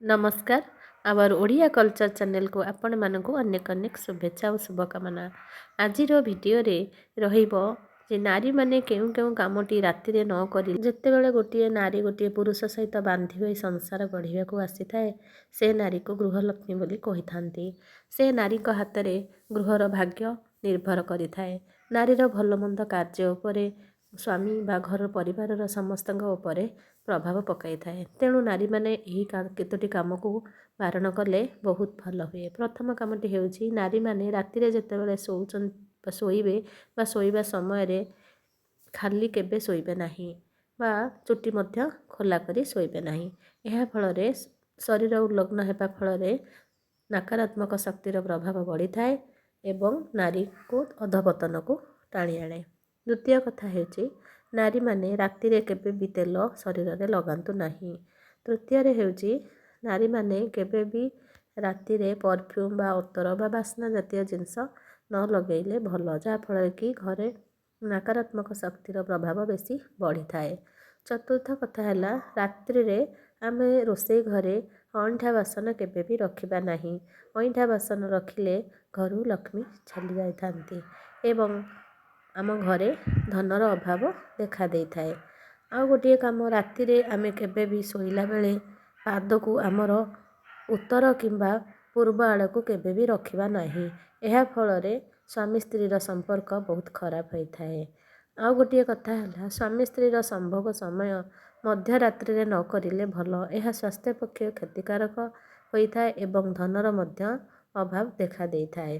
ନମସ୍କାର, hour Odia culture ଚ୍ୟାନେଲକୁ ଆପଣମାନଙ୍କୁ ଅନେକ ଅନେକ ଶୁଭେଚ୍ଛା ଓ ଶୁଭକାମନା। ଆଜିର ଭିଡ଼ିଓରେ ରହିବ ଯେ ନାରୀମାନେ କେଉଁ କେଉଁ କାମଟି ରାତିରେ ନ କରି। ଯେତେବେଳେ ଗୋଟିଏ ନାରୀ ଗୋଟିଏ ପୁରୁଷ ସହିତ ବାନ୍ଧି ହୋଇ ସଂସାର ଗଢ଼ିବାକୁ ଆସିଥାଏ, ସେ ନାରୀକୁ ଗୃହଲକ୍ଷ୍ମୀ ବୋଲି କହିଥାନ୍ତି। ସେ ନାରୀଙ୍କ ହାତରେ ଗୃହର ଭାଗ୍ୟ ନିର୍ଭର କରିଥାଏ। ନାରୀର ଭଲମନ୍ଦ କାର୍ଯ୍ୟ ଉପରେ ସ୍ୱାମୀ ବା ଘର ପରିବାରର ସମସ୍ତଙ୍କ ଉପରେ ପ୍ରଭାବ ପକାଇଥାଏ। ତେଣୁ ନାରୀମାନେ ଏହି କେତୋଟି କାମକୁ ବାରଣ କଲେ ବହୁତ ଭଲ ହୁଏ। ପ୍ରଥମ କାମଟି ହେଉଛି, ନାରୀମାନେ ରାତିରେ ଯେତେବେଳେ ଶୋଉଛନ୍ତି, ଶୋଇବେ ବା ଶୋଇବା ସମୟରେ ଖାଲି କେବେ ଶୋଇବେ ନାହିଁ ବା ଚୁଟି ମଧ୍ୟ ଖୋଲା କରି ଶୋଇବେ ନାହିଁ। ଏହା ଫଳରେ ଶରୀର ଉଲଗ୍ନ ହେବା ଫଳରେ ନକାରାତ୍ମକ ଶକ୍ତିର ପ୍ରଭାବ ବଢ଼ିଥାଏ ଏବଂ ନାରୀକୁ ଅଧପତନକୁ ଟାଣି ଆଣେ। ଦ୍ୱିତୀୟ କଥା ହେଉଛି, ନାରୀମାନେ ରାତିରେ କେବେ ବି ତେଲ ଶରୀରରେ ଲଗାନ୍ତୁ ନାହିଁ। ତୃତୀୟରେ ହେଉଛି, ନାରୀମାନେ କେବେ ବି ରାତିରେ ପରଫ୍ୟୁମ୍ ବା ଅତର ବା ବାସ୍ନା ଜାତୀୟ ଜିନିଷ ନ ଲଗାଇଲେ ଭଲ, ଯାହାଫଳରେ କି ଘରେ ନକାରାତ୍ମକ ଶକ୍ତିର ପ୍ରଭାବ ବେଶୀ ବଢ଼ିଥାଏ। ଚତୁର୍ଥ କଥା ହେଲା, ରାତ୍ରିରେ ଆମେ ରୋଷେଇ ଘରେ ଅଇଁଠା ବାସନ କେବେ ବି ରଖିବା ନାହିଁ। ଅଇଁଠା ବାସନ ରଖିଲେ ଘରୁ ଲକ୍ଷ୍ମୀ ଚାଲି ଯାଇଥାନ୍ତି ଏବଂ ଆମ ଘରେ ଧନର ଅଭାବ ଦେଖା ଦେଇଥାଏ। ଆଉ ଗୋଟିଏ କାମ, ରାତିରେ ଆମେ କେବେ ବି ଶୋଇଲା ବେଳେ ପାଦକୁ ଆମର ଉତ୍ତର କିମ୍ବା ପୂର୍ବ ଆଡ଼କୁ କେବେ ବି ରଖିବା ନାହିଁ। ଏହା ଫଳରେ ସ୍ୱାମୀ ସ୍ତ୍ରୀର ସମ୍ପର୍କ ବହୁତ ଖରାପ ହୋଇଥାଏ। ଆଉ ଗୋଟିଏ କଥା ହେଲା, ସ୍ୱାମୀ ସ୍ତ୍ରୀର ସମ୍ଭୋଗ ସମୟ ମଧ୍ୟରାତ୍ରିରେ ନ କରିଲେ ଭଲ। ଏହା ସ୍ୱାସ୍ଥ୍ୟ ପକ୍ଷେ କ୍ଷତିକାରକ ହୋଇଥାଏ ଏବଂ ଧନର ମଧ୍ୟ ଅଭାବ ଦେଖା ଦେଇଥାଏ।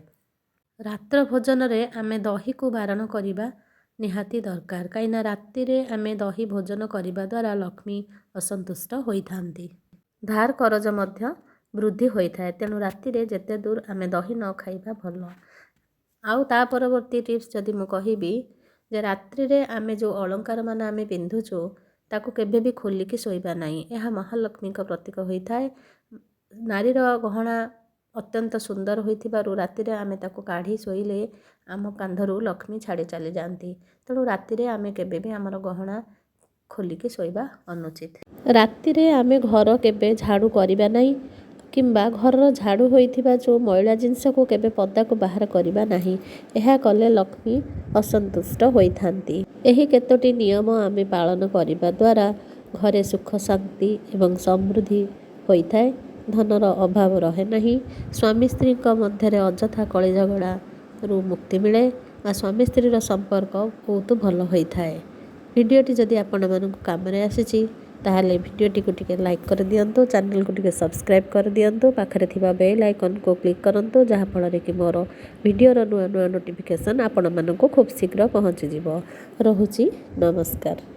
ରାତ୍ର ଭୋଜନରେ ଆମେ ଦହିକୁ ବାରଣ କରିବା ନିହାତି ଦରକାର, କାହିଁକିନା ରାତିରେ ଆମେ ଦହି ଭୋଜନ କରିବା ଦ୍ୱାରା ଲକ୍ଷ୍ମୀ ଅସନ୍ତୁଷ୍ଟ ହୋଇଥାନ୍ତି, ଧାର କରଜ ମଧ୍ୟ ବୃଦ୍ଧି ହୋଇଥାଏ। ତେଣୁ ରାତିରେ ଯେତେ ଦୂର ଆମେ ଦହି ନ ଖାଇବା ଭଲ। ଆଉ ତା ପରବର୍ତ୍ତୀ ଟିପ୍ସ ଯଦି ମୁଁ କହିବି ଯେ ରାତ୍ରିରେ ଆମେ ଯେଉଁ ଅଳଙ୍କାର ମାନ ଆମେ ପିନ୍ଧୁଛୁ, ତାକୁ କେବେ ବି ଖୋଲିକି ଶୋଇବା ନାହିଁ। ଏହା ମହାଲକ୍ଷ୍ମୀଙ୍କ ପ୍ରତୀକ ହୋଇଥାଏ। ନାରୀର ଗହଣା ଅତ୍ୟନ୍ତ ସୁନ୍ଦର ହୋଇଥିବାରୁ ରାତିରେ ଆମେ ତାକୁ କାଢ଼ି ଶୋଇଲେ ଆମ କାନ୍ଧରୁ ଲକ୍ଷ୍ମୀ ଛାଡ଼ି ଚାଲିଯାଆନ୍ତି। ତେଣୁ ରାତିରେ ଆମେ କେବେ ବି ଆମର ଗହଣା ଖୋଲିକି ଶୋଇବା ଅନୁଚିତ। ରାତିରେ ଆମେ ଘର କେବେ ଝାଡ଼ୁ କରିବା ନାହିଁ କିମ୍ବା ଘରର ଝାଡ଼ୁ ହୋଇଥିବା ଯେଉଁ ମଇଳା ଜିନିଷକୁ କେବେ ପଦାକୁ ବାହାର କରିବା ନାହିଁ। ଏହା କଲେ ଲକ୍ଷ୍ମୀ ଅସନ୍ତୁଷ୍ଟ ହୋଇଥାନ୍ତି। ଏହି କେତୋଟି ନିୟମ ଆମେ ପାଳନ କରିବା ଦ୍ୱାରା ଘରେ ସୁଖ, ଶାନ୍ତି ଏବଂ ସମୃଦ୍ଧି ହୋଇଥାଏ, ଧନର ଅଭାବ ରହେ ନାହିଁ, ସ୍ୱାମୀ ସ୍ତ୍ରୀଙ୍କ ମଧ୍ୟରେ ଅଯଥା କଳି ଝଗଡ଼ାରୁ ମୁକ୍ତି ମିଳେ ବା ସ୍ୱାମୀ ସ୍ତ୍ରୀର ସମ୍ପର୍କ ବହୁତ ଭଲ ହୋଇଥାଏ। ଭିଡ଼ିଓଟି ଯଦି ଆପଣମାନଙ୍କୁ କାମରେ ଆସିଛି, ତାହେଲେ ଭିଡ଼ିଓଟିକୁ ଟିକେ ଲାଇକ୍ କରିଦିଅନ୍ତୁ, ଚ୍ୟାନେଲକୁ ଟିକେ ସବସ୍କ୍ରାଇବ୍ କରିଦିଅନ୍ତୁ, ପାଖରେ ଥିବା ବେଲ୍ ଆଇକନ୍କୁ କ୍ଲିକ୍ କରନ୍ତୁ, ଯାହାଫଳରେ କି ମୋର ଭିଡ଼ିଓର ନୂଆ ନୂଆ ନୋଟିଫିକେସନ୍ ଆପଣମାନଙ୍କୁ ଖୁବ୍ ଶୀଘ୍ର ପହଞ୍ଚିଯିବ। ରହୁଛି, ନମସ୍କାର।